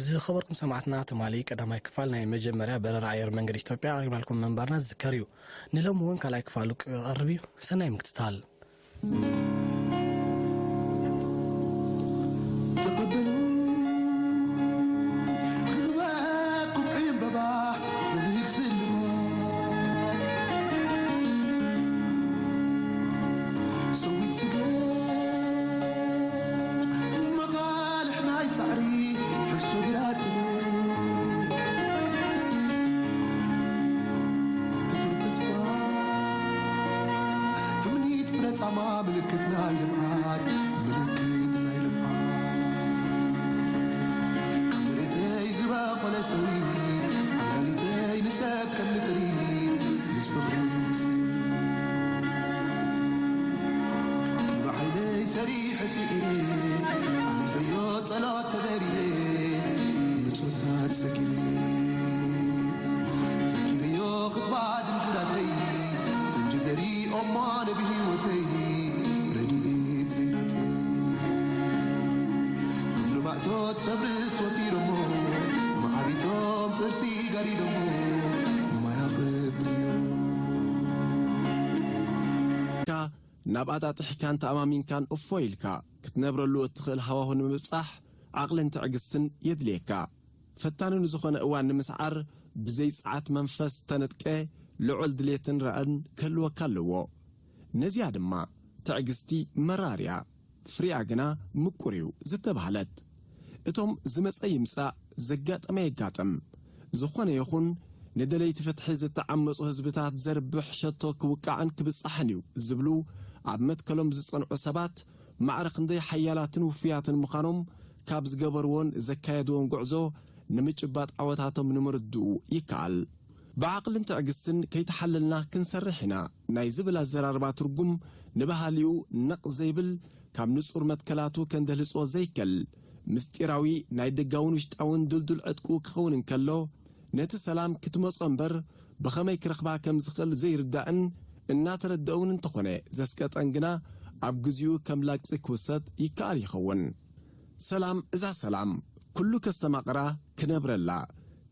ዝኸበርኩም ሰማዕትና፣ ትማሊ ቀዳማይ ክፋል ናይ መጀመርያ በረራ ኣየር መንገድ ኢትዮጵያ ኣቕሪብናልኩም ምንባርና ዝዝከር እዩ። ንሎሚ እውን ካልኣይ ክፋሉ ክቐርብ እዩ። ሰናይ ምክትታል። ተቐበሉ፣ ክህበኩም ዕምበባ ዘብህግ ስልማት። ሰዊት ስገም መቓልሕ ናይ ጻዕሪ ሕፍሶ ግራት ዕቱር ተስፋ ትምኒት ፍረ ጻማ ምልክት ናይ ልምዓት፣ ምልክት ናይ ልምዓት። ካብ መሬተይ ዝበቖለ ሰዊት ኣማሊተይ ንሰብ ከም ንጥሪ ምስ ፍቕሪ ንስኒ። ብሓይለይ ሰሪሐ ጽኢረ ኣንፈዮ ጸሎት ተደሪረ ንጾታት ሰጊረ ዘኪረዮ ክትባድም ክዳተይ ፈንጂ ዘሪኦሞ ነቢ ህይወተይ ረድኤት ዘይናተይ። ኩሉ ማእቶት ሰብ ርስት ወፊሮሞ መዓቢቶም ፍርሲ ጋሪዶሞ ማያ ክብልዮ። ካብ ናብኣ ኣጣጢሕካን ተኣማሚንካን እፎይ ኢልካ ክትነብረሉ እትኽእል ሃዋሁ ንምብጻሕ ዓቕልን ትዕግስትን የድልየካ። ፈታኒ ንዝኾነ እዋን ንምስዓር ብዘይ ጽዓት መንፈስ ዝተነጥቀ ልዑል ድሌትን ራእን ክህልወካ ኣለዎ። ነዚኣ ድማ ትዕግስቲ መራር እያ፣ ፍሬኣ ግና ምቁር እዩ ዝተባህለት። እቶም ዝመጸ ይምጻእ ዘጋጠመ የጋጥም። ዝኾነ ይኹን ንደለይቲ ፍትሒ ዝተዓመጹ ህዝብታት ዘርብሕ ሸቶ ክውቃዕን ክብጻሕን እዩ ዝብሉ ኣብ መትከሎም ዝጸንዑ ሰባት ማዕረ ክንደይ ሓያላትን ውፉያትን ምዃኖም ካብ ዝገበርዎን ዘካየድዎን ጉዕዞ ንምጭባጥ ዓወታቶም ንምርድኡ ይከኣል። ብዓቕልን ትዕግስትን ከይተሓለልና ክንሰርሕ ኢና ናይ ዝብል ኣዘራርባ ትርጉም ንባህሊኡ ነቕ ዘይብል ካብ ንጹር መትከላቱ ከንደልጾ ዘይከል ምስጢራዊ ናይ ደጋውን ውሽጣውን ድልዱል ዕጥቁ ክኸውን እንከሎ ነቲ ሰላም ክትመጾ እምበር ብኸመይ ክረኽባ ከም ዝኽእል ዘይርዳእን እናተረድአ እውን እንተኾነ ዘስቀጠን ግና ኣብ ግዚኡ ከም ላግጺ ክውሰድ ይከኣል ይኸውን። ሰላም እዛ ሰላም ኩሉ ከስተማቕራ ክነብረላ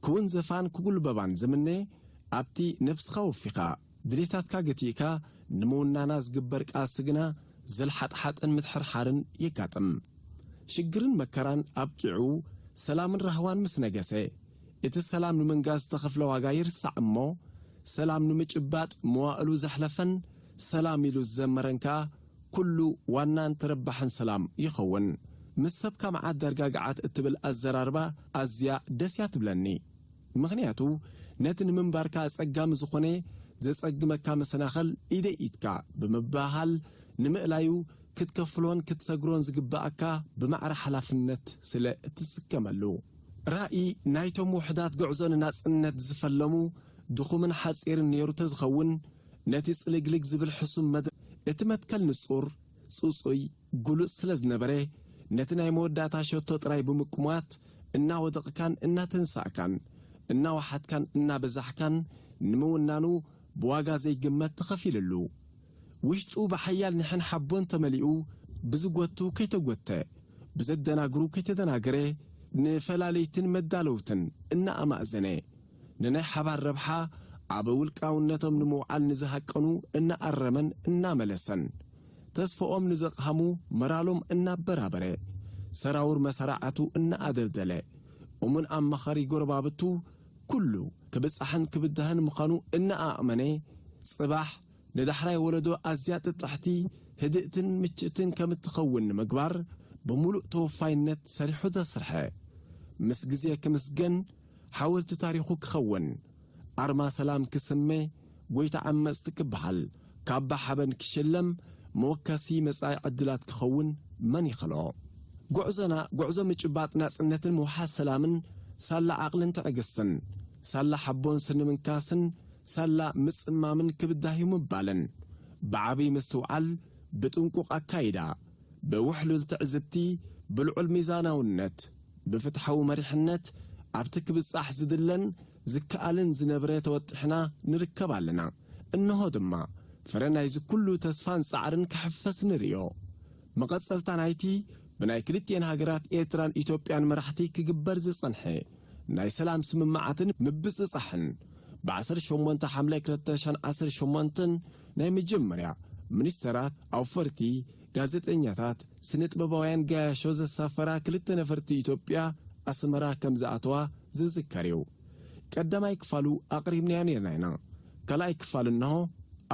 ክውንዘፋን ክጉልበባን ዝምነ ኣብቲ ነብስኻ ወፊኻ ድሌታትካ ገቲእካ ንምውናና ዝግበር ቃልሲ ግና ዘልሓጥሓጥን ምትሕርሓርን የጋጥም። ሽግርን መከራን ኣብቂዑ ሰላምን ራህዋን ምስ ነገሰ እቲ ሰላም ንምንጋስ ዝተኸፍለ ዋጋ ይርሳዕ እሞ ሰላም ንምጭባጥ መዋእሉ ዘሕለፈን ሰላም ኢሉ ዝዘመረን ከኣ ኩሉ ዋናን ተረባሕን ሰላም ይኸውን። ምስ ሰብካ መዓት ዳርጋ ገዓት እትብል ኣዘራርባ ኣዝያ ደስ እያ ትብለኒ። ምኽንያቱ ነቲ ንምንባርካ ኣጸጋሚ ዝኾነ ዘጸግመካ መሰናኸል ኢደይ ኢድካ ብምብህሃል ንምእላዩ ክትከፍሎን ክትሰግሮን ዝግብኣካ ብማዕረ ሓላፍነት ስለ እትስከመሉ። ራእይ ናይቶም ውሑዳት ጉዕዞ ንናጽነት ዝፈለሙ ድኹምን ሓጺርን ነይሩ ተዝኸውን ነቲ ጽልግልግ ዝብል ሕሱም መድረኽ እቲ መትከል ንጹር፣ ጽጹይ፣ ግሉጽ ስለ ዝነበረ ነቲ ናይ መወዳእታ ሸቶ ጥራይ ብምቅማት እናወደቕካን እናተንሳእካን እናወሓድካን እናበዛሕካን ንምውናኑ ብዋጋ ዘይግመት ተኸፊልሉ። ውሽጡ ብሓያል ኒሕን ሓቦን ተመሊኡ ብዝጎቱ ከይተጎተ ብዘደናግሩ ከይተደናገረ ንፈላለይትን መዳለውትን እናኣማእዘነ ንናይ ሓባር ረብሓ ኣብ ውልቃውነቶም ንምውዓል ንዝሃቀኑ እናኣረመን እናመለሰን ተስፍኦም ንዘቕሃሙ መራሎም እናበራበረ ሰራውር መሰራዓቱ እናኣደልደለ እሙን ኣማኻሪ ጎረባብቱ ኩሉ ክብጻሕን ክብዳህን ምዃኑ እናኣእመነ ጽባሕ ንዳሕራይ ወለዶ ኣዝያ ጥጥሕቲ ህድእትን ምችእትን ከም እትኸውን ንምግባር ብምሉእ ተወፋይነት ሰሪሑ ዘስርሐ ምስ ግዜ ክምስገን ሓወልቲ ታሪኹ ክኸውን ኣርማ ሰላም ክስመ ጎይታ ዓመጽቲ ክበሃል ካባ ሓበን ክሽለም መወከሲ መጻኢ ዕድላት ክኸውን መን ይኸልኦ? ጉዕዞና ጉዕዞ ምጭባጥ ናጽነትን ምውሓስ ሰላምን ሳላ ዓቕልን ትዕግስትን ሳላ ሓቦን ስንምንካስን ሳላ ምጽማምን ክብዳህዩ ምባልን ብዓብይ ምስትውዓል ብጥንቁቕ ኣካይዳ ብውሕሉል ትዕዝብቲ ብልዑል ሚዛናውነት ብፍትሓዊ መሪሕነት ኣብቲ ክብጻሕ ዝድለን ዝከኣልን ዝነብረ ተወጢሕና ንርከብ ኣለና። እንሆ ድማ ፍረ ናይዚ ኩሉ ተስፋን ጻዕርን ክሕፈስ ንርእዮ። መቐጸልታ ናይቲ ብናይ ክልቲኤን ሃገራት ኤርትራን ኢትዮጵያን መራሕቲ ክግበር ዝጸንሐ ናይ ሰላም ስምምዓትን ምብጽጻሕን፣ ብ ዓሰርተ ሸሞንተ ሓምለ ክልተ ሽሕን ዓሰርተ ሸሞንተን ናይ መጀመርያ ሚኒስተራት፣ ኣውፈርቲ፣ ጋዜጠኛታት፣ ስነ ጥበባውያን፣ ገያሾ ዘሳፈራ ክልተ ነፈርቲ ኢትዮጵያ ኣስመራ ከም ዝኣተዋ ዝዝከር እዩ። ቀዳማይ ክፋሉ ኣቕሪብናዮ ነርና ኢና። ካልኣይ ክፋል እንሆ።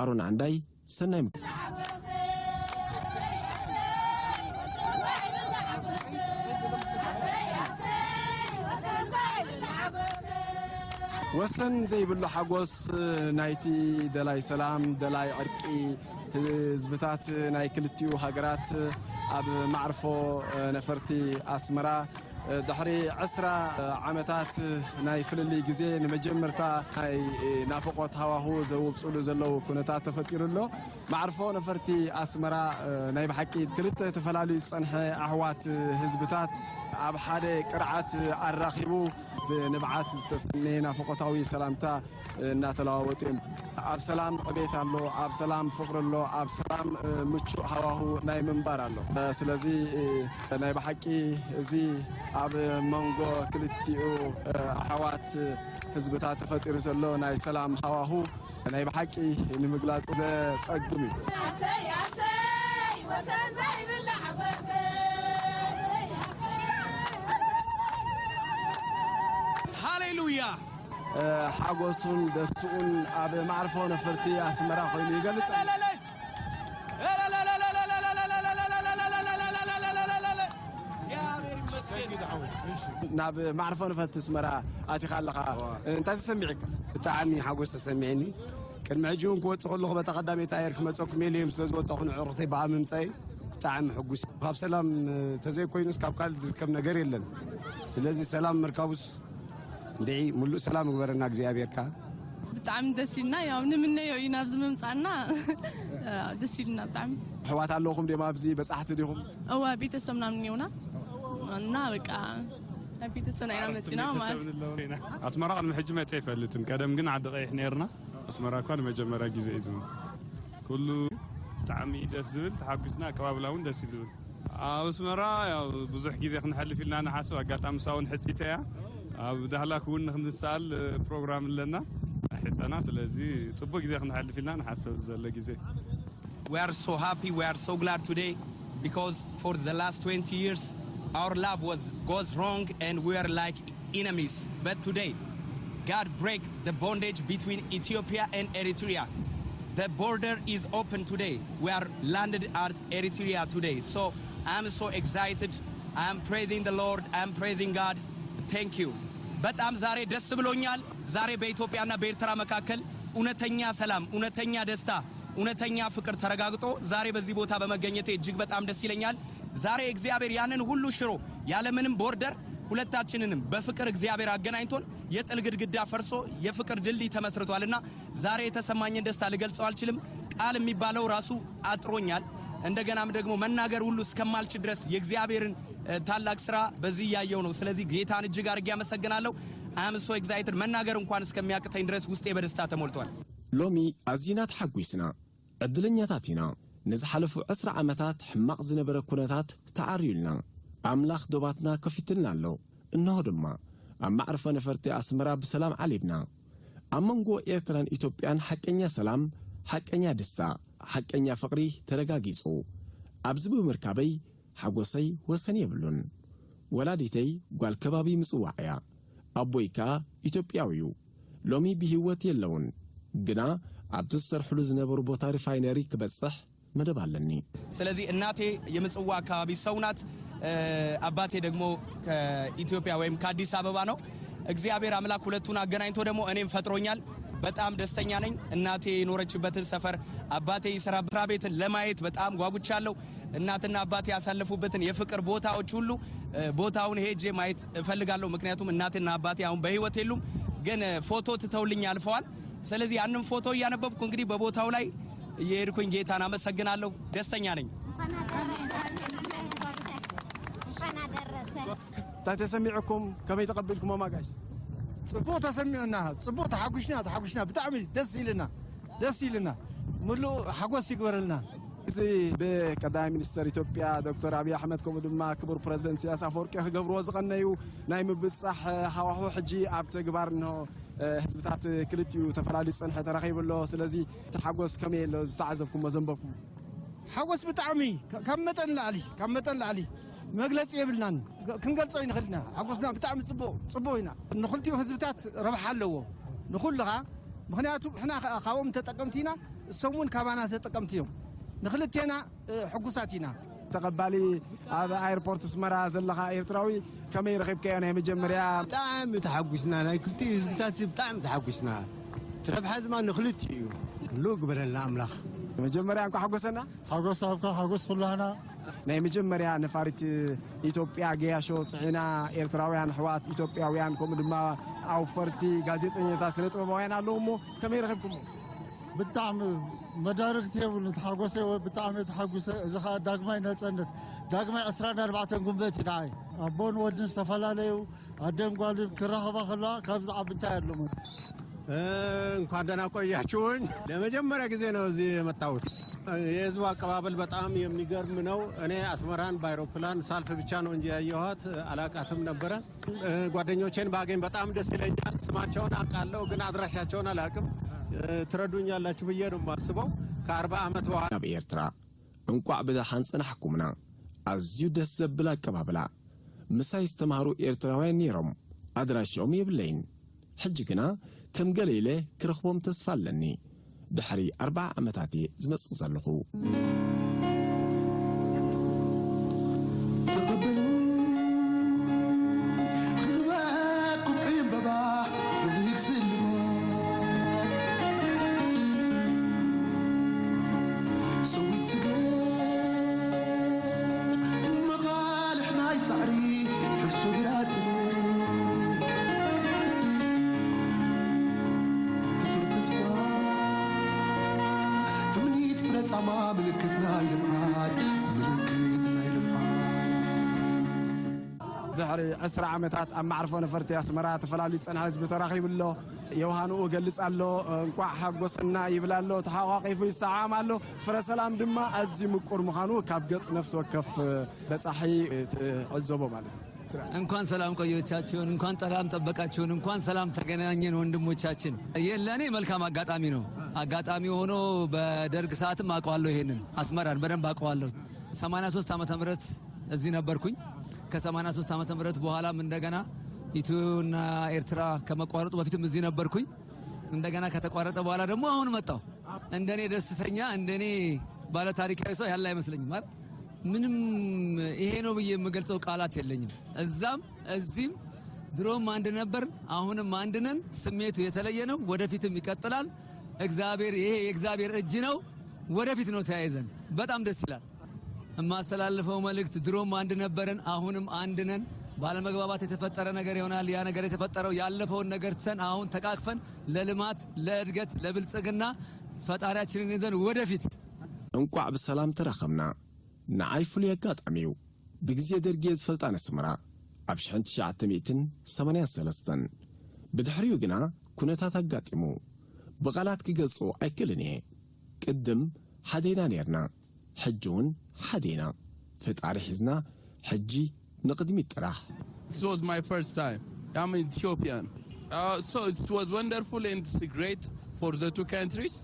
ኣሮን ዓንዳይ፣ ሰናይ ምክ- ወሰን ዘይብሉ ሓጎስ ናይቲ ደላይ ሰላም፣ ደላይ ዕርቂ ህዝብታት ናይ ክልቲኡ ሃገራት ኣብ ማዕርፎ ነፈርቲ ኣስመራ፣ ድሕሪ ዕስራ ዓመታት ናይ ፍልልይ ግዜ፣ ንመጀመርታ ናይ ናፍቖት ሃዋሁ ዘውጽሉ ዘለዉ ኩነታት ተፈጢሩ ኣሎ። ማዕርፎ ነፈርቲ ኣስመራ፣ ናይ ብሓቂ ክልተ ተፈላለዩ ዝጸንሐ ኣሕዋት ህዝብታት ኣብ ሓደ ቅርዓት ኣራኺቡ፣ ብንብዓት ዝተሰነየ ናፍቖታዊ ሰላምታ እናተለዋወጡ እዮም። ኣብ ሰላም ዕቤት ኣሎ፣ ኣብ ሰላም ፍቕሪ ኣሎ፣ ኣብ ሰላም፣ እ፣ ምቹእ ሃዋሁ ናይ ምንባር ኣሎ። እ፣ ስለዚ፣ እ፣ ናይ ብሓቂ እዚ ኣብ መንጎ ክልቲኡ፣ እ፣ ኣሕዋት ህዝብታት ተፈጢሩ ዘሎ ናይ ሰላም ሃዋሁ ናይ ብሓቂ ንምግላጽ ዘጸግም እዩ። ኣሰይ፣ ኣሰይ፣ ወሰን ዘይብላ ሓጎስ። ሃሌሉያ! እ፣ ሓጎሱን ደስትኡን ኣብ ማዕርፎ ነፈርቲ ኣስመራ ኮይኑ ይገልጽ። ናብ ማዕርፎ ነፈርቲ ኣስመራ ኣቲኻ ኣለኻ፣ እንታይ ተሰሚዕካ? ብጣዕሚ ሓጎስ ተሰሚዕኒ። ቅድሚ ሕጂ እውን ክወጽእ ከለኹ በታ ቀዳመይቲ ኣየር ክመጸኩም ኢለ እዮም ስለ ዝወጸኹ ንዕርኽተይ ብኣ ምምጻይ ብጣዕሚ ሕጉስ። ካብ ሰላም ተዘይኮይኑስ ካብ ካልእ ዝርከብ ነገር የለን። ስለዚ ሰላም ምርካቡስ እንድዒ፣ ሙሉእ ሰላም ይግበረና እግዚኣብሔር ከኣ። ብጣዕሚ ደስ ኢልና፣ ያው ንምነዮ እዩ ናብዚ ምምጻእና። ያው ደስ ኢልና ብጣዕሚ። ኣሕዋት ኣለኹም ድዮም ኣብዚ? በጻሕቲ ዲኹም? እወ፣ ቤተሰብና እኒኦና እና በቃ ናብ ቤተሰብና ኢና መጺና ማለት። ኣስመራ ቅድሚ ሕጂ መጺአ ኣይፈልጥን። ቀደም ግን ዓዲ ቀይሕ ነይርና። ኣስመራ እኳ ንመጀመርያ ግዜ እዩ ዝመ-፣ ኩሉ ብጣዕሚ እዩ ደስ ዝብል፣ ተሓጒስና፣ ኣቀባብላ እውን ደስ እዩ ዝብል። ኣብ ኣስመራ ያው ብዙሕ ግዜ ክንሐልፍ ኢልና ንሓስብ፣ ኣጋጣሚ እሳ እውን ሕጽይቲ እያ። ኣብ ዳህላክ እውን ንክንሰኣል ፕሮግራም ኣለና፣ ሕጸና። ስለዚ ጽቡቅ ግዜ ክንሐልፍ ኢልና ንሓስብ ዘሎ ግዜ። We are so happy, we are so glad today because for the last twenty years our love was goes wrong and we are like enemies. But today, God break the bondage between Ethiopia and Eritrea. The border is open today. We are landed at Eritrea today. So I'm so excited. I'm praising the Lord. I'm praising God. Thank you. በጣም ዛሬ ደስ ብሎኛል። ዛሬ በኢትዮጵያና በኤርትራ መካከል እውነተኛ ሰላም፣ እውነተኛ ደስታ፣ እውነተኛ ፍቅር ተረጋግጦ ዛሬ በዚህ ቦታ በመገኘቴ እጅግ በጣም ደስ ይለኛል። ዛሬ እግዚአብሔር ያንን ሁሉ ሽሮ ያለምንም ቦርደር ሁለታችንንም በፍቅር እግዚአብሔር አገናኝቶን የጥል ግድግዳ ፈርሶ የፍቅር ድልድይ ተመስርቷልና ዛሬ የተሰማኝን ደስታ ልገልጸው አልችልም። ቃል የሚባለው ራሱ አጥሮኛል። እንደገናም ደግሞ መናገር ሁሉ እስከማልችል ድረስ የእግዚአብሔርን፣ እ፣ ታላቅ ስራ በዚህ እያየው ነው። ስለዚህ ጌታን እጅግ አድርጌ አመሰግናለሁ። I am so excited። መናገር እንኳን እስከሚያቅተኝ ድረስ ውስጤ በደስታ ተሞልቷል። ሎሚ ኣዚና ተሓጒስና። ዕድለኛታት ኢና። ንዝሓለፉ ዕስራ ዓመታት ሕማቕ ዝነበረ ኩነታት ተዓርዩልና፣ ኣምላኽ ዶባትና ከፊቱልና ኣሎ። እንሆ ድማ ኣብ ማዕርፎ ነፈርቲ ኣስመራ ብሰላም ዓሊብና። ኣብ መንጎ ኤርትራን ኢትዮጵያን ሓቀኛ ሰላም፣ ሓቀኛ ደስታ፣ ሓቀኛ ፍቕሪ ተረጋጊጹ። ኣብዚ ብምርካበይ ሓጎሰይ ወሰን የብሉን። ወላዲተይ ጓል ከባቢ ምጽዋዕ እያ። ኣቦይ ከኣ ኢትዮጵያዊ እዩ። ሎሚ ብህይወት የለውን፣ ግና ኣብቲ ዝሰርሕሉ ዝነበሩ ቦታ ሪፋይነሪ ክበጽሕ መደብ ኣለኒ። ስለዚህ እናቴ የምጽዋ አካባቢ ሰው ናት። እ፣ አባቴ ደግሞ ከኢትዮጵያ ወይም ከአዲስ አበባ ነው። እግዚአብሔር አምላክ ሁለቱን አገናኝቶ ደግሞ እኔም ፈጥሮኛል። በጣም ደስተኛ ነኝ። እናቴ የኖረችበትን ሰፈር፣ አባቴ የሰራበት መስሪያ ቤትን ለማየት በጣም ጓጉቻለሁ። እናትና አባቴ ያሳለፉበትን የፍቅር ቦታዎች ሁሉ፣ እ፣ ቦታውን ሄጄ ማየት እፈልጋለሁ። ምክንያቱም እናትና አባቴ አሁን በህይወት የሉም፣ ግን፣ እ፣ ፎቶ ትተውልኝ አልፈዋል። ስለዚህ ያንን ፎቶ እያነበብኩ እንግዲህ በቦታው ላይ እየሄድኩኝ ጌታን አመሰግናለሁ። ደስተኛ ነኝ። እንኳን አደረሰ። እንታይ ተሰሚዕኩም? ከመይ ተቐቢልኩሞ ኣጋሽ? ጽቡቕ ተሰሚዑና፣ ጽቡቕ ተሓጒስና፣ ተሓጒስና፣ ብጣዕሚ ደስ ኢልና፣ ደስ ኢልና። ምሉእ ሓጎስ ይግበረልና። እዚ ብቀዳማይ ሚኒስተር ኢትዮጵያ ዶክተር ኣብይ ኣሕመድ ከምኡ ድማ ክቡር ፕረዚደንት ኢሳያስ ኣፈወርቂ ክገብርዎ ዝቐነዩ ናይ ምብጻሕ ሃዋሁ ሕጂ ኣብ ተግባር እንሆ ህዝብታት ክልቲኡ ተፈላልዩ ዝጸንሐ ተራኺቡ ኣሎ። ስለዚ እቲ ሓጎስ ከመይ ኣሎ ዝተዓዘብኩሞ ዘንበብኩሞ? ሓጎስ ብጣዕሚ ካብ መጠን ላዕሊ፣ ካብ መጠን ላዕሊ መግለጺ የብልናን። ክንገልጾ ኣይንኽእል ኢና። ሓጎስና ብጣዕሚ ጽቡቕ፣ ጽቡቕ ኢና። ንኽልቲኡ ህዝብታት ረብሓ ኣለዎ። ንኹሉ ኸኣ ምኽንያቱ ንሕና ኸኣ ካብኦም ተጠቀምቲ ኢና፣ እሶም እውን ካባና ተጠቀምቲ እዮም። ንኽልቴና ሕጉሳት ኢና። ተቐባሊ ኣብ ኣየርፖርት ኣስመራ ዘለኻ ኤርትራዊ ከመይ ረኺብካዮ ናይ መጀመርያ? ብጣዕሚ ተሓጒስና፣ ናይ ክልቲኡ ህዝብታት ብጣዕሚ ተሓጒስና። እቲ ረብሓ ድማ ንኽልቲኡ እዩ። ኩሉ ግበረልና ኣምላኽ። መጀመርያ እንኳ ሓጎሰና። ሓጎስ ኣብካ ሓጎስ ኩላህና። ናይ መጀመርያ ነፋሪት ኢትዮጵያ ገያሾ ጽዒና ኤርትራውያን ኣሕዋት ኢትዮጵያውያን ከምኡ ድማ ኣውፈርቲ ጋዜጠኛታት ስነ ጥበባውያን ኣለዉ እሞ ከመይ ረኺብኩሞ? ብጣዕሚ መዳርግቲ የብሉን። ተሓጎሰ ወ-፣ ብጣዕሚ ተሓጉሰ። እዚ ኸዓ ዳግማይ ነጸነት፣ ዳግማይ ዕስራን ኣርባዕተን ጉንበት እዩ ንዓይ። ኣቦን ወድን ዝተፈላለዩ ኣደን ጓልን ክራኸባ ከለዋ ካብ ዝዓቢ እንታይ ኣለዎ? እንኳን ደህና ቆያችሁኝ። ለመጀመሪያ ጊዜ ነው እዚህ የመጣሁት። የህዝቡ አቀባበል በጣም የሚገርም ነው። እኔ አስመራን በአይሮፕላን ሳልፍ ብቻ ነው እንጂ ያየኋት፣ አላቃትም ነበረ። ጓደኞቼን ባገኝ በጣም ደስ ይለኛል። ስማቸውን አውቃለሁ፣ ግን አድራሻቸውን አላውቅም። ትረዱኛላችሁ ብዬ ነው የማስበው። ከአርባ ዓመት በኋላ ናብ ኤርትራ እንቋዕ ብደሓን ጸናሕኩምና። ኣዝዩ ደስ ዘብል ኣቀባብላ። ምሳይ ዝተማህሩ ኤርትራውያን ነይሮም፣ ኣድራሻኦም የብለይን። ሕጂ ግና ከም ገለ ኢለ ክረኽቦም ተስፋ ኣለኒ። ድሕሪ ኣርብዓ ዓመታት እየ ዝመጽእ ዘለኹ። ተቐበሉ ክህበኩም ዕምበባ ዘብህግ ስልማት ሰዊት ስገም መቓልሕ ናይ ጻዕሪ ሕፍሶ ግራር እምኒ ክቱር ተስፋ ትምኒት ፍረ ጻማ ምልክት ናይ ልምዓት ምልክት ናይ ልምዓት። ድሕሪ ዕስራ ዓመታት ኣብ መዕርፎ ነፈርቲ ኣስመራ ተፈላልዩ ዝጸንሐ ህዝቢ ተራኺቡ ኣሎ። የውሃንኡ እገልጽ ኣሎ። እንቋዕ ሓጎሰና ይብል ኣሎ። ተሓቋቒፉ ይሰዓም ኣሎ። ፍረ ሰላም ድማ ኣዝዩ ምቁር ምዃኑ ካብ ገጽ ነፍሲ ወከፍ በጻሒ ትዕዘቦ ማለት እዩ። እንኳን ሰላም ቆያችሁን፣ እንኳን ሰላም ጠበቃችሁን፣ እንኳን ሰላም ተገናኘን ወንድሞቻችን። ይህ ለእኔ መልካም አጋጣሚ ነው። አጋጣሚ ሆኖ በደርግ ሰዓትም አውቀዋለሁ፣ ይሄንን አስመራን በደንብ አውቀዋለሁ። ሰማንያ ሦስት ዓመተ ምህረት እዚህ ነበርኩኝ። ከ83 ዓመተ ምህረት በኋላም እንደገና ኢትዮና ኤርትራ ከመቋረጡ በፊትም እዚህ ነበርኩኝ። እንደገና ከተቋረጠ በኋላ ደግሞ አሁን መጣሁ። እንደኔ ደስተኛ፣ እንደኔ ባለ ታሪካዊ ሰው ያለ አይመስለኝም። ማለት ምንም ይሄ ነው ብዬ የምገልጸው ቃላት የለኝም። እዛም እዚህም ድሮም አንድ ነበር፣ አሁንም አንድ ነን። ስሜቱ የተለየ ነው፣ ወደፊትም ይቀጥላል። እግዚአብሔር፣ ይሄ የእግዚአብሔር እጅ ነው። ወደፊት ነው ተያይዘን። በጣም ደስ ይላል። የማስተላልፈው መልእክት ድሮም አንድ ነበርን፣ አሁንም አንድ ነን። ባለመግባባት የተፈጠረ ነገር ይሆናል። ያ ነገር የተፈጠረው ያለፈውን ነገር ትተን አሁን ተቃቅፈን ለልማት፣ ለእድገት፣ ለብልጽግና ፈጣሪያችንን ይዘን ወደፊት። እንቋዕ ብሰላም ተራኸብና። ንዓይ ፍሉይ ኣጋጣሚ እዩ። ብግዜ ደርጊ እየ ዝፈልጣ ነስመራ ኣብ ሽሕን ትሽዓተ ሚእትን ሰማንያን ሰለስተን። ብድሕሪኡ ግና ኩነታት ኣጋጢሙ። ብቓላት ክገልጾ ኣይክእልን እየ። ቅድም ሓደ ኢና ነርና፣ ሕጂ እውን ሓደ ኢና። ፈጣሪ ሒዝና ሕጂ ንቕድሚት ጥራሕ። This was my first time. I'm Ethiopian. Uh, so it was wonderful and it's great for the two countries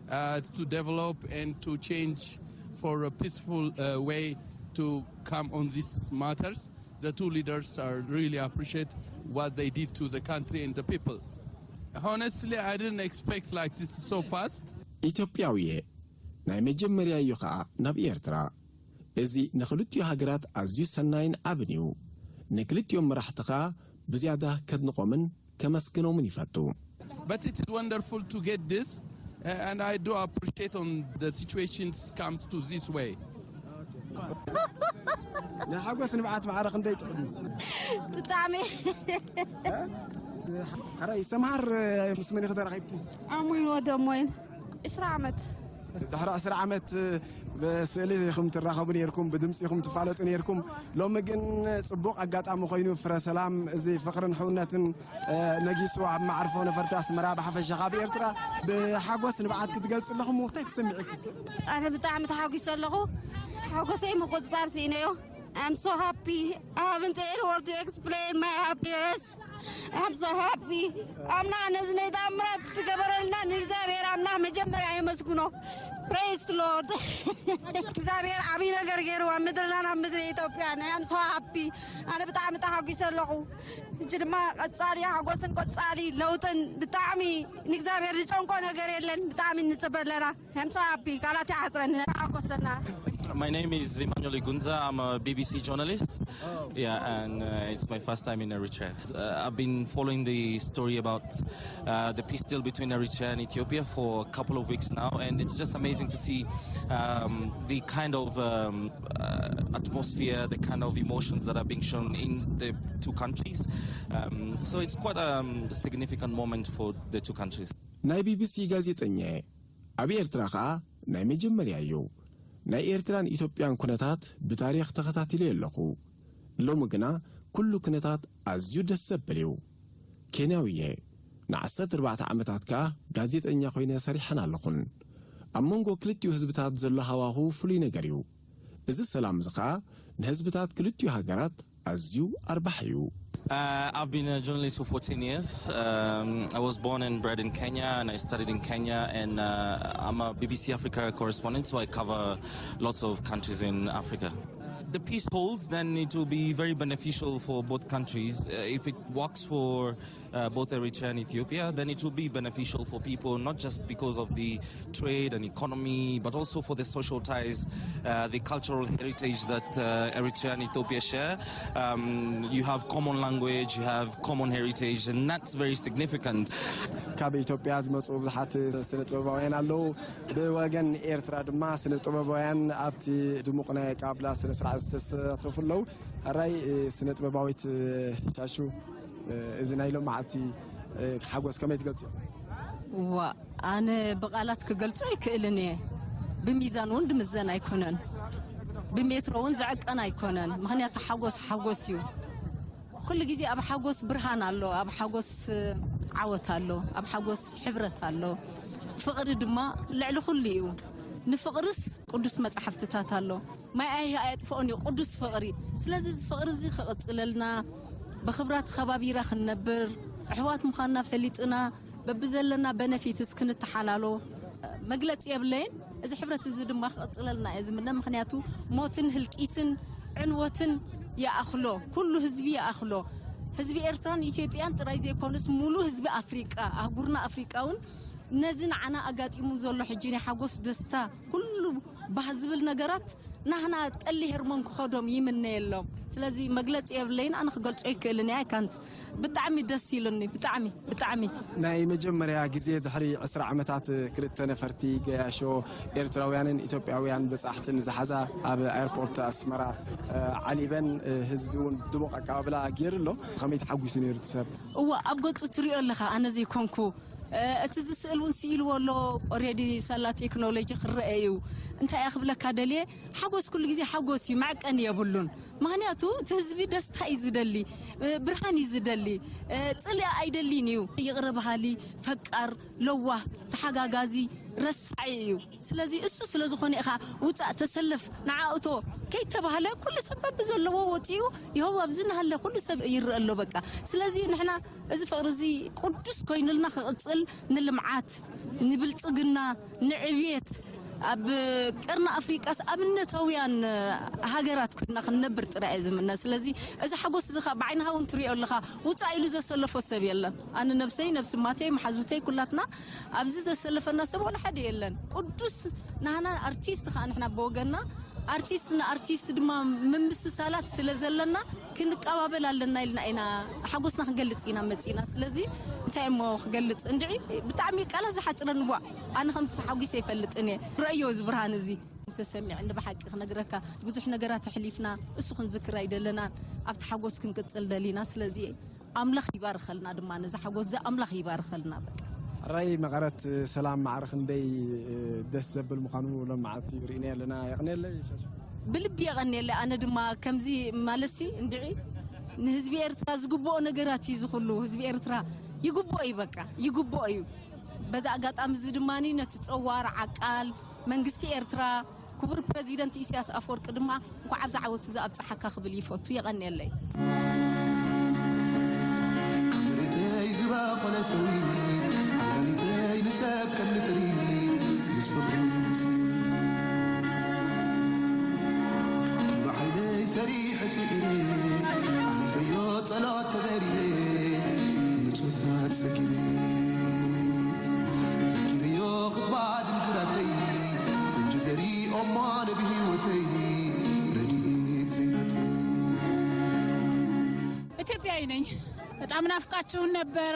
uh, to develop and to change for a peaceful uh, way to come on these matters. The two leaders are really appreciate what they did to the country and the people. Honestly, I didn't expect like this so fast. ኢትዮጵያዊ እየ። ናይ መጀመርያ እዩ ኸኣ ናብ ኤርትራ። እዚ ንኽልቲኡ ሃገራት ኣዝዩ ሰናይን ዓብን እዩ። ንክልቲኦም መራሕቲ ኸኣ ብዝያዳ ከድንቖምን ከመስግኖምን ይፈቱ። But it is wonderful to get this, uh, and I do appreciate on the situations comes to this way. ናይ ሓጎስ ንብዓት ማዕረ ክንደይ ጥዕም? ብጣዕሚ። ሓራይ ሰምሃር ምስ መን ኢኺ ተራኺብኪ? ኣሙይን ወደሞይን። ዕስራ ዓመት። ድሕሪ ዕስራ ዓመት ብስእሊ ኢኹም ትራኸቡ ነይርኩም፣ ብድምፂ ኢኹም ትፋለጡ ነይርኩም። ሎሚ ግን ፅቡቕ ኣጋጣሚ ኮይኑ ፍረ ሰላም፣ እዚ ፍቕርን ሕውነትን ነጊሱ ኣብ መዓርፎ ነፈርቲ ኣስመራ፣ ብሓፈሻ ካብ ኤርትራ ብሓጎስ ንብዓት ክትገልፂ ኣለኹም። እንታይ ተሰሚዑኪ እስኪ? ኣነ ብጣዕሚ ተሓጒሰ ኣለኹ። ሓጎሰይ ምቁፅፃር ስኢነዮ። I'm so happy. I haven't any word to explain my happiness. I'm so happy. ኣምላኽ ነዚ ናይ ተኣምራት ዝገበረልና ንእግዚኣብሔር ኣምላኽ መጀመርያ የመስግኖ። Praise the Lord. እግዚኣብሔር ዓብይ ነገር ገይሩ ኣብ ምድርናን ኣብ ምድሪ ኢትዮጵያን። I'm so happy. ኣነ ብጣዕሚ ተሓጒሰ ኣለኹ። ሕጂ ድማ ቀፃሊ ሓጎስን ቀፃሊ ለውጥን ብጣዕሚ ንእግዚኣብሔር ዝጨንቆ ነገር የለን። ብጣዕሚ ንፅበ ኣለና። I'm so happy. ቃላት ይዓፅረኒ። ተሓጎሰና። My name is Emmanuel Igunza. I'm a B B C journalist. Yeah, and uh, it's my first time in Eritrea. Uh, I've been following the story about uh, the peace deal between Eritrea and Ethiopia for a couple of weeks now, and it's just amazing to see um, the kind of um, uh, atmosphere, the kind of emotions that are being shown in the two countries. Um, so it's quite a significant moment for the two countries. ናይ ቢቢሲ ጋዜጠኛ እየ። ኣብ ኤርትራ ኸኣ ናይ መጀመርያ እዩ። ናይ ኤርትራን ኢትዮጵያን ኩነታት ብታሪኽ ተኸታቲለ ኣለኹ። ሎሚ ግና ኩሉ ኩነታት ኣዝዩ ደስ ዘብል እዩ። ኬንያዊ እየ። ንዓሰርተ ኣርባዕተ ዓመታት ከኣ ጋዜጠኛ ኮይነ ሰሪሐን ኣለኹን። ኣብ መንጎ ክልቲኡ ህዝብታት ዘሎ ሃዋሁ ፍሉይ ነገር እዩ። እዚ ሰላም እዚ ኸኣ ንህዝብታት ክልቲኡ ሃገራት ኣዝዩ ኣርባሕ እዩ። Uh, I've been a journalist for fourteen years. Um, I was born and bred in Kenya, and I studied in Kenya. And uh, I'm a B B C Africa correspondent, so I cover lots of countries in Africa. The peace holds, then it will be very beneficial for both countries. Uh, if it works for uh, both Eritrea and Ethiopia, then it will be beneficial for people, not just because of the trade and economy, but also for the social ties, uh, the cultural heritage that uh, Eritrea and Ethiopia share. Um, you have common language, you have common heritage, and that's very significant. ካብ ኢትዮጵያ ዝመፁ ብዙሓት ስነ ጥበባውያን ኣለዉ። ብወገን ኤርትራ ድማ ስነ ጥበባውያን ኣብቲ ድሙቕ ናይ ኣቀባብላ ስነ ስርዓት ዝተሳተፉ ኣለዉ። ሕራይ ስነ ጥበባዊት ሻሹ፣ እዚ ናይ ሎማዓልቲ ሓጎስ ከመይ ትገልፅዮ? ዋ ኣነ ብቓላት ክገልጾ ኣይክእልን እየ። ብሚዛን እውን ድምዘን ኣይኮነን፣ ብሜትሮ እውን ዝዕቀን ኣይኮነን። ምኽንያቱ ሓጎስ ሓጎስ እዩ። ኩሉ ግዜ ኣብ ሓጎስ ብርሃን ኣሎ፣ ኣብ ሓጎስ ዓወት ኣሎ፣ ኣብ ሓጎስ ሕብረት ኣሎ። ፍቕሪ ድማ ልዕሊ ኩሉ እዩ። ንፍቕርስ ቅዱስ መጻሕፍትታት ኣሎ። ማይ ኣይህ ኣየጥፍኦን እዩ ቅዱስ ፍቕሪ። ስለዚ እዚ ፍቕሪ እዚ ክቕጽለልና፣ ብኽብራ ተኸባቢራ ክንነብር፣ ኣሕዋት ምዃንና ፈሊጥና፣ በብዘለና በነፊትስ ክንተሓላሎ መግለጺ የብለይን። እዚ ሕብረት እዚ ድማ ክቕጽለልና እየ ዝምነ። ምኽንያቱ ሞትን ህልቂትን ዕንወትን ይኣኽሎ፣ ኩሉ ህዝቢ ይኣኽሎ። ህዝቢ ኤርትራን ኢትዮጵያን ጥራይ ዘይኮነስ ሙሉ ህዝቢ ኣፍሪቃ፣ ኣህጉርና ኣፍሪቃ እውን ነዚ ንዓና ኣጋጢሙ ዘሎ ሕጂ ናይ ሓጎስ ደስታ ኩሉ ባህ ዝብል ነገራት ናህና ጠሊ ሄርሞን ክኸዶም ይምነየሎም። ስለዚ መግለጺ የብለይን፣ ኣነ ክገልጾ ይክእልን እየ። ኣይካንት ብጣዕሚ ደስ ኢሉኒ፣ ብጣዕሚ ብጣዕሚ። ናይ መጀመርያ ግዜ ድሕሪ ዕስራ ዓመታት ክልተ ነፈርቲ ገያሾ ኤርትራውያንን ኢትዮጵያውያን በጻሕትን ዝሓዛ ኣብ ኣየርፖርት ኣስመራ ዓሊበን፣ ህዝቢ እውን ድሙቕ ኣቀባብላ ገይሩ ኣሎ። ከመይ ተሓጒሱ ነይሩ እቲ ሰብ? እዋ ኣብ ገጹ ትሪኦ ኣለኻ፣ ኣነ ዘይኮንኩ እቲ ዝስእል እውን ስኢልዎ ኣሎ። ኦሬዲ ሳላ ቴክኖሎጂ ክረአ እዩ። እንታይ እያ ክብለካ ደልየ፣ ሓጎስ ኩሉ ግዜ ሓጎስ እዩ፣ መዕቀኒ የብሉን። ምኽንያቱ እቲ ህዝቢ ደስታ እዩ ዝደሊ፣ ብርሃን እዩ ዝደሊ፣ ፅልኢ ኣይደሊን እዩ። ይቕረ በሃሊ፣ ፈቃር፣ ለዋህ፣ ተሓጋጋዚ፣ ረሳዒ እዩ። ስለዚ እሱ ስለ ዝኾነ ኢኻ ውፃእ ተሰለፍ ንዓእቶ ከይተባህለ ኩሉ ሰብ በብዘለዎ ወፂኡ ይኸው ኣብዚ እናሃለ ኩሉ ሰብ ይረአ ኣሎ። በቃ ስለዚ ንሕና እዚ ፍቕሪ እዚ ቅዱስ ኮይኑልና ክቕፅል፣ ንልምዓት፣ ንብልፅግና፣ ንዕብየት፣ ኣብ ቀርኒ ኣፍሪቃስ ኣብነታውያን ሃገራት ኮይና ክንነብር ጥራይ እየ ዝምነ። ስለዚ እዚ ሓጎስ እዚ ከዓ ብዓይንኻ እውን ትሪኦ ኣለኻ። ውፃእ ኢሉ ዘሰለፎ ሰብ የለን። ኣነ ነብሰይ፣ ነብሲ ማተይ፣ መሓዙተይ፣ ኩላትና ኣብዚ ዘሰለፈና ሰብ ወላ ሓደ የለን። ቅዱስ ናህና ኣርቲስት ከዓ ንሕና ብወገንና ኣርቲስት ንኣርቲስት ድማ ምምስሳላት ስለ ዘለና ክንቀባበል ኣለና ኢልና ኢና ሓጎስና ክንገልጽ ኢና መጺና። ስለዚ እንታይ እሞ ክገልጽ እንድዒ ብጣዕሚ ቃላት ዝሓጽረኒ ቧዕ። ኣነ ከምዚ ተሓጒሰ ይፈልጥን እየ። ረእዮ እዚ ብርሃን እዚ ተሰሚዕኒ ብሓቂ ክነግረካ ብዙሕ ነገራት ኣሕሊፍና እሱ ክንዝክር ኣይደለናን ኣብቲ ሓጎስ ክንቅጽል ደሊና። ስለዚ ኣምላኽ ይባርኸልና ድማ ነዚ ሓጎስ እዚ ኣምላኽ ይባርኸልና በቃ። ሕራይ መቐረት ሰላም ማዕረ ክንደይ ደስ ዘብል ምዃኑ ሎም መዓልቲ ርኢና ኣለና። የቕንየለይ ሻሽ። ብልቢ የቐንየለይ። ኣነ ድማ ከምዚ ማለትሲ እንድዒ ንህዝቢ ኤርትራ ዝግብኦ ነገራት እዩ ዝኽሉ። ህዝቢ ኤርትራ ይግብኦ እዩ፣ በቃ ይግብኦ እዩ። በዚ ኣጋጣሚ እዚ ድማ ነቲ ጸዋር ዓቃል መንግስቲ ኤርትራ ክቡር ፕረዚደንት ኢሳያስ ኣፈወርቂ ድማ እንኳዕ ኣብዚ ዓወት እዚ ኣብፀሓካ ክብል ይፈቱ። የቐንየለይ። መሬተይ ዝበቆለ ሰው ኣላሊተይ ንሰብ ከልጥሪ ምስ ፍቕሪ ምስ ባሕይለይ ሰሪሐ ጽዒረ ኣልፈዮ ጸሎት ተዘሪበ ንጹባት ሰጊደ ዘኪረዮ ኹጥባ ድንግላተይ ፍንጂ ዘሪኦሞ ነቢ ህይወተይ ረድኤት ዘይናተይ ኢትዮጵያዊ ነኝ። በጣም ናፍቃችሁን ነበር።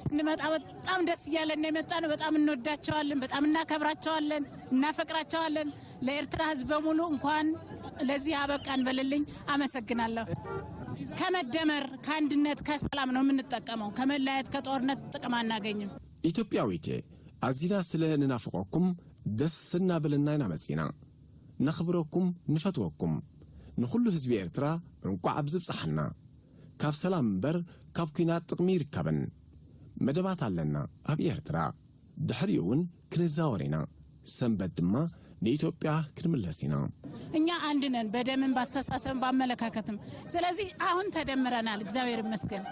ስንመጣ በጣም ደስ እያለን ነው የመጣነው። በጣም እንወዳቸዋለን፣ በጣም እናከብራቸዋለን፣ እናፈቅራቸዋለን። ለኤርትራ ሕዝብ በሙሉ እንኳን ለዚህ አበቃን በልልኝ። አመሰግናለሁ። ከመደመር ከአንድነት ከሰላም ነው የምንጠቀመው። ከመለያየት ከጦርነት ጥቅም አናገኝም። ኢትዮጵያዊት ኣዚና ስለ ንናፍቐኩም ደስ እናበለና ኢና መጺና። ነኽብረኩም፣ ንፈትወኩም። ንኹሉ ህዝቢ ኤርትራ እንቋዕ ኣብዚ ብጽሓና። ካብ ሰላም እምበር ካብ ኲናት ጥቕሚ ይርከብን። መደባት ኣለና ኣብ ኤርትራ። ድሕሪኡ እውን ክንዛወር ኢና። ሰንበት ድማ ንኢትዮጵያ ክንምለስ ኢና። እኛ አንድ ነን፣ በደምም ባስተሳሰብም ባመለካከትም። ስለዚህ አሁን ተደምረናል፣ እግዚአብሔር ይመስገን።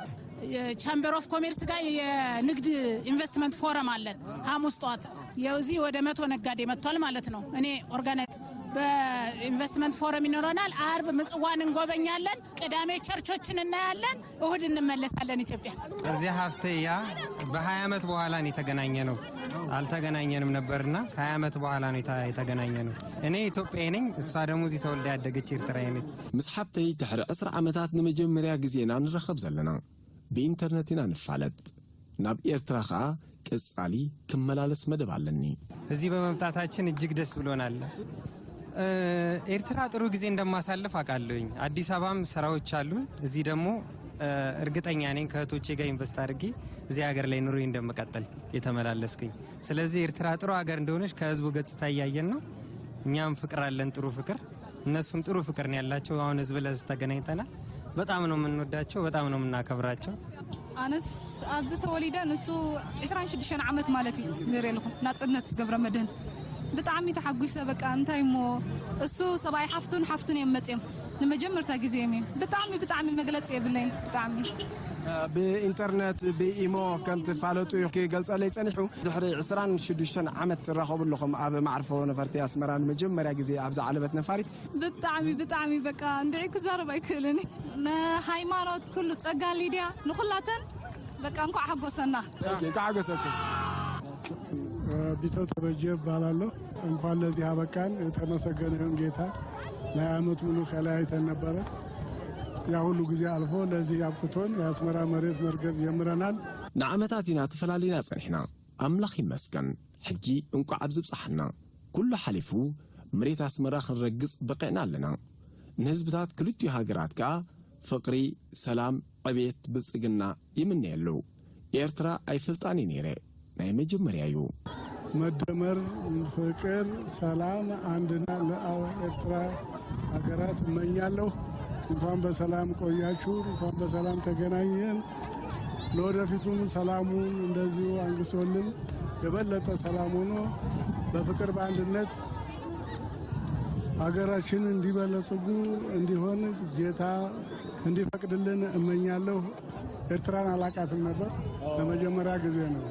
ቻምበር ኦፍ ኮሜርስ ጋር የንግድ ኢንቨስትመንት ፎረም አለን ሐሙስ ጠዋት። ያው እዚህ ወደ መቶ ነጋዴ መጥቷል ማለት ነው። እኔ ኦርጋናይዝ በኢንቨስትመንት ፎረም ይኖረናል። አርብ ምጽዋን እንጎበኛለን። ቅዳሜ ቸርቾችን እናያለን። እሁድ እንመለሳለን ኢትዮጵያ። እዚኣ ሓፍተይ እያ። ብሃያ ዓመት በኋላ ነው የተገናኘ ነው። አልተገናኘንም ነበርና ከሃያ ዓመት በኋላ ነው የተ- የተገናኘ ነው። እኔ ኢትዮጵያዊ ነኝ፣ እሷ ደግሞ እዚህ ተወልዳ ያደገች ኤርትራዊ ነች። ምስ ሓብተይ ድሕሪ ዕስራ ዓመታት ንመጀመርያ ግዜና ንራኸብ ዘለና። ብኢንተርነት ኢና ንፋለጥ። ናብ ኤርትራ ኸኣ ቀጻሊ ክመላለስ መደብ ኣለኒ። እዚህ በመምጣታችን እጅግ ደስ ብሎናል። ኤርትራ ጥሩ ጊዜ እንደማሳልፍ አውቃለሁኝ። አዲስ አበባም ስራዎች አሉን። እዚህ ደግሞ እርግጠኛ ነኝ ከእህቶቼ ጋር ኢንቨስት አድርጌ እዚህ ሀገር ላይ ኑሮዬ እንደምቀጥል የተመላለስኩኝ። ስለዚህ ኤርትራ ጥሩ ሀገር እንደሆነች ከህዝቡ ገጽታ እያየን ነው። እኛም ፍቅር አለን፣ ጥሩ ፍቅር፣ እነሱም ጥሩ ፍቅር ነው ያላቸው። አሁን ህዝብ ለህዝብ ተገናኝተናል። በጣም ነው የምንወዳቸው፣ በጣም ነው የምናከብራቸው። ኣነስ ኣብዚ ተወሊደ ንሱ ዕስራን ሽዱሽተን ዓመት ማለት እዩ ነይረ ኣለኹ ናፅነት ገብረ መድህን ብጣዕሚ ተሓጒሰ በቃ እንታይ እሞ እሱ ሰብኣይ ሓፍቱን ሓፍቱን እዮም መፅኦም ንመጀመርታ ግዜ እዮም ብጣዕሚ ብጣዕሚ መግለፂ የብለይን ብጣዕሚ ብኢንተርነት ብኢሞ ከም ትፋለጡ ክገልፀለይ ፀኒሑ ድሕሪ ዕስራን ሽዱሽተን ዓመት ትራኸቡ ኣለኹም ኣብ ማዕርፎ ነፈርቲ ኣስመራ ንመጀመርያ ግዜ ኣብዛ ዓለበት ነፋሪት ብጣዕሚ ብጣዕሚ በቃ እንድዒ ክዛረብ ኣይክእልን ንሃይማኖት ኩሉ ጸጋ ሊድያ ንኩላተን በቃ እንኳዕ ሓጎሰና እንኳዕ ሓጎሰኩም ቢተው ተበጀ እባላለሁ። እንኳን ለዚህ አበቃን። የተመሰገነ ይሁን ጌታ። ለሃያ ዓመት ሙሉ ከለያይተን ነበረ። ያ ሁሉ ጊዜ አልፎ ለዚህ አብቅቶን የአስመራ መሬት መርገጥ ጀምረናል። ንዓመታት ኢና ተፈላሊና ጸኒሕና። ኣምላኽ ይመስገን ሕጂ እንቋዕ ኣብዚ ብጽሓና። ኩሉ ሓሊፉ መሬት ኣስመራ ክንረግጽ በቒዕና ኣለና። ንህዝብታት ክልቲኡ ሃገራት ከኣ ፍቕሪ፣ ሰላም፣ ዕቤት፣ ብልጽግና ይምነየሉ። ኤርትራ ኣይፈልጣን እየ ነይረ፣ ናይ መጀመርያ እዩ። መደመር፣ ፍቅር፣ ሰላም፣ አንድና ለኤርትራ ሀገራት እመኛለሁ። እንኳን በሰላም ቆያችሁ፣ እንኳን በሰላም ተገናኘን። ለወደፊቱም ሰላሙን እንደዚሁ አንግሶልን የበለጠ ሰላም ሆኖ በፍቅር በአንድነት ሀገራችን እንዲበለጽጉ እንዲሆን ጌታ እንዲፈቅድልን እመኛለሁ። ኤርትራን አላቃትም ነበር፣ ለመጀመሪያ ጊዜ ነው።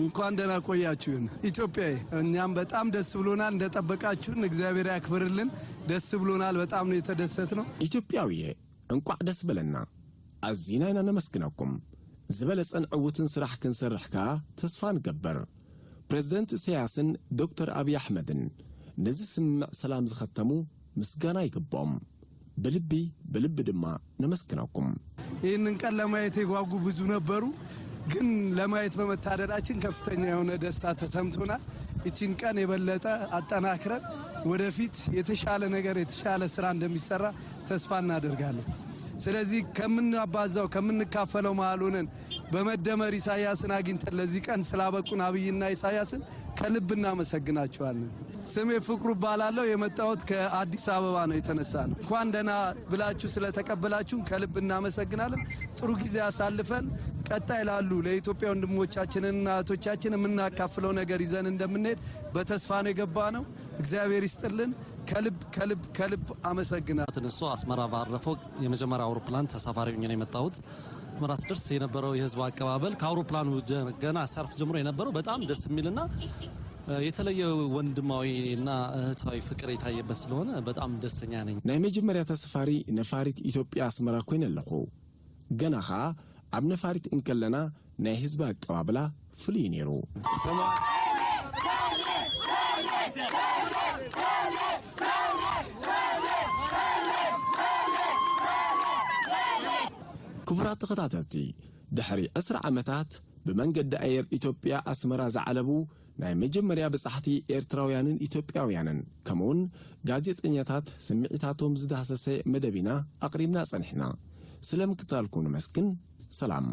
እንኳን ደህና ቆያችሁን ኢትዮጵያዬ። እኛም በጣም ደስ ብሎናል እንደጠበቃችሁን። እግዚአብሔር ያክብርልን። ደስ ብሎናል። በጣም ነው የተደሰትነው። ኢትዮጵያውየ እንቋዕ ደስ በለና። ኣዚና ኢና ነመስግነኩም። ዝበለጸን ዕዉትን ስራሕ ክንሰርሕ ከኣ ተስፋ ንገብር። ፕሬዝደንት ኢሳያስን ዶክተር ኣብይ ኣሕመድን ነዚ ስምምዕ ሰላም ዝኸተሙ ምስጋና ይግብኦም። ብልቢ ብልቢ ድማ ነመስግነኩም። ይህንን ቀን ለማየት የጓጉ ብዙ ነበሩ፣ ግን ለማየት በመታደላችን ከፍተኛ የሆነ ደስታ ተሰምቶናል። ይቺን ቀን የበለጠ አጠናክረን ወደፊት የተሻለ ነገር፣ የተሻለ ስራ እንደሚሰራ ተስፋ እናደርጋለን። ስለዚህ ከምናባዛው፣ ከምንካፈለው መሃል ሆነን በመደመር ኢሳያስን አግኝተን ለዚህ ቀን ስላበቁን አብይና ኢሳያስን ከልብ እናመሰግናቸዋለን። ስሜ ፍቅሩ እባላለሁ። የመጣሁት ከአዲስ አበባ ነው፣ የተነሳ ነው። እንኳን ደህና ብላችሁ ስለተቀበላችሁን ከልብ እናመሰግናለን። ጥሩ ጊዜ አሳልፈን ቀጣይ ላሉ ለኢትዮጵያ ወንድሞቻችንና እህቶቻችን የምናካፍለው ነገር ይዘን እንደምንሄድ በተስፋ ነው የገባ ነው። እግዚአብሔር ይስጥልን። ከልብ ከልብ ከልብ አመሰግናለሁ። ተነስቶ አስመራ ባረፈው የመጀመሪያ አውሮፕላን ተሳፋሪ ሆኜ ነው የመጣሁት። አስመራ ስደርስ የነበረው የህዝብ አቀባበል ከአውሮፕላኑ ገና ሲያርፍ ጀምሮ የነበረው በጣም ደስ የሚልና የተለየ ወንድማዊ እና እህታዊ ፍቅር የታየበት ስለሆነ በጣም ደስተኛ ነኝ። ናይ መጀመርያ ተሳፋሪ ነፋሪት ኢትዮጵያ ኣስመራ ኮይነ ኣለኹ። ገና ኸኣ ኣብ ነፋሪት እንከለና ናይ ህዝቢ ኣቀባብላ ፍሉይ ነይሩ። ክቡራት ተኸታተልቲ፣ ድሕሪ ዕስራ ዓመታት ብመንገዲ ኣየር ኢትዮጵያ ኣስመራ ዝዓለቡ ናይ መጀመርያ በጻሕቲ ኤርትራውያንን ኢትዮጵያውያንን ከምኡውን ጋዜጠኛታት ስምዒታቶም ዝዳህሰሰ መደብ ኢና ኣቕሪብና ጸኒሕና። ስለ ምክትታልኩም ነመስግን። ሰላም።